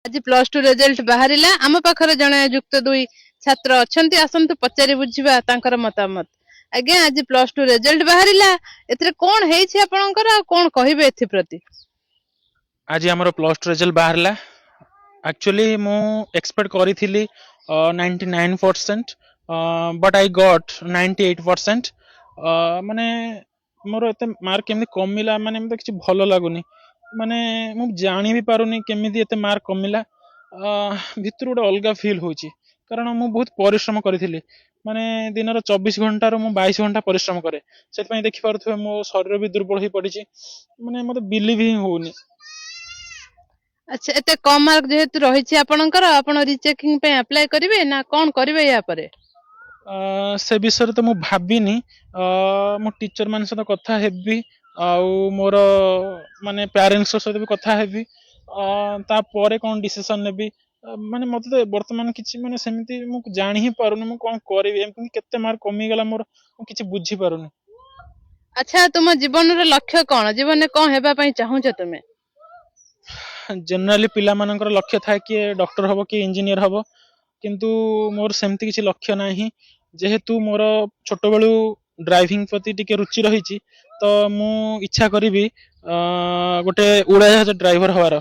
ଆଜି +2 ରେଜଲ୍ଟ ବାହାରିଲା। ଆମ ପାଖରେ ଜଣେ ଯୁକ୍ତ 2 ଛାତ୍ର ଅଛନ୍ତି। ଆସନ୍ତୁ ପଚାରି ବୁଝିବା ତାଙ୍କର ମତାମତ। ଆଜ୍ଞା, ଆଜି +2 ରେଜଲ୍ଟ ବାହାରିଲା, ଏଥିରେ କଣ ହେଇଛି ଆପଣଙ୍କର ଆଉ କଣ କହିବେ ଏଥିପ୍ରତି? ଆଜି ଆମର +2 ରେଜଲ୍ଟ ବାହାରିଲା। ଆକ୍ଚୁଆଲି ମୁଁ ଏକ୍ସପେକ୍ଟ କରିଥିଲି 99%, but I got 98%। ମାନେ ମୋର ଏତେ ମାର୍କ କେମିତି କମିଲା, ମାନେ ମତେ କିଛି ଭଲ ଲାଗୁନି। ମାନେ ମୁଁ ଜାଣି ବି ପାରୁନି କେମିତି ଏତେ ମାର୍କ କମିଲା। ଭିତରୁ ଗୋଟେ ଅଲଗା ଫିଲ୍ ହଉଛି, କାରଣ ମୁଁ ବହୁତ ପରିଶ୍ରମ କରିଥିଲି। ମାନେ ଦିନର 24 ଘଣ୍ଟାରୁ ମୁଁ 22 ଘଣ୍ଟା ପରିଶ୍ରମ କରେ। ସେଥିପାଇଁ ଦେଖିପାରୁଥିବେ, ମୋ ଶରୀର ବି ଦୁର୍ବଳ ହେଇ ପଡିଛି। ମାନେ ମତେ ବିଲିଭ୍ ହିଁ ହଉନି। ଆଚ୍ଛା, ଏତେ କମ ମାର୍କ ଯେହେତୁ ରହିଛି ଆପଣଙ୍କର, ଆପଣ ରିଚେକିଂ ପାଇଁ ଆପ୍ଲାଏ କରିବେ ନା କଣ କରିବେ ୟା ପରେ? ସେ ବିଷୟରେ ତ ମୁଁ ଭାବିନି। ମୁଁ ଟିଚର ମାନଙ୍କ ସହିତ କଥା ହେବି ଆଉ ମୋର ମାନେ ପ୍ୟାରେଣ୍ଟସଙ୍କ ସହିତ ବି କଥା ହେବି। ତାପରେ କଣ ଡିସିସନ ନେବି। ମାନେ ମତେ ତ ବର୍ତ୍ତମାନ କିଛି ମାନେ ସେମିତି ମୁଁ ଜାଣି ହିଁ ପାରୁନି ମୁଁ କଣ କରିବି। ଏମିତି କେତେ ମାର୍କ କମିଗଲା ମୋର, ମୁଁ କିଛି ବୁଝିପାରୁନି। ଆଚ୍ଛା, ତୁମ ଜୀବନର ଲକ୍ଷ୍ୟ କଣ? ଜୀବନରେ କଣ ହେବା ପାଇଁ ଚାହୁଁଛ ତୁମେ? ଜେନେରାଲି ପିଲାମାନଙ୍କର ଲକ୍ଷ୍ୟ ଥାଏ, କିଏ ଡକ୍ଟର ହବ, କିଏ ଇଞ୍ଜିନିୟର ହବ। କିନ୍ତୁ ମୋର ସେମିତି କିଛି ଲକ୍ଷ୍ୟ ନାହିଁ। ଯେହେତୁ ମୋର ଛୋଟବେଳୁ ଡ୍ରାଇଭିଂ ପ୍ରତି ଟିକେ ରୁଚି ରହିଛି, ତ ମୁଁ ଇଚ୍ଛା କରିବି ଗୋଟେ ଉଡ଼ାଜାହାଜ ଡ୍ରାଇଭର ହବାର।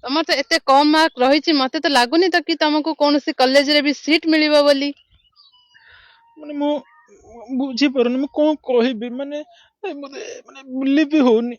ତମର ତ ଏତେ କମ ମାର୍କ ରହିଛି, ମତେ ତ ଲାଗୁନି ତ କି ତମକୁ କୌଣସି କଲେଜରେ ବି ସିଟ୍ ମିଳିବ ବୋଲି। ମାନେ ମୁଁ ବୁଝିପାରୁନି ମୁଁ କଣ କହିବି। ମାନେ ମତେ ମାନେ ବିଲିଭ୍ ବି ହଉନି।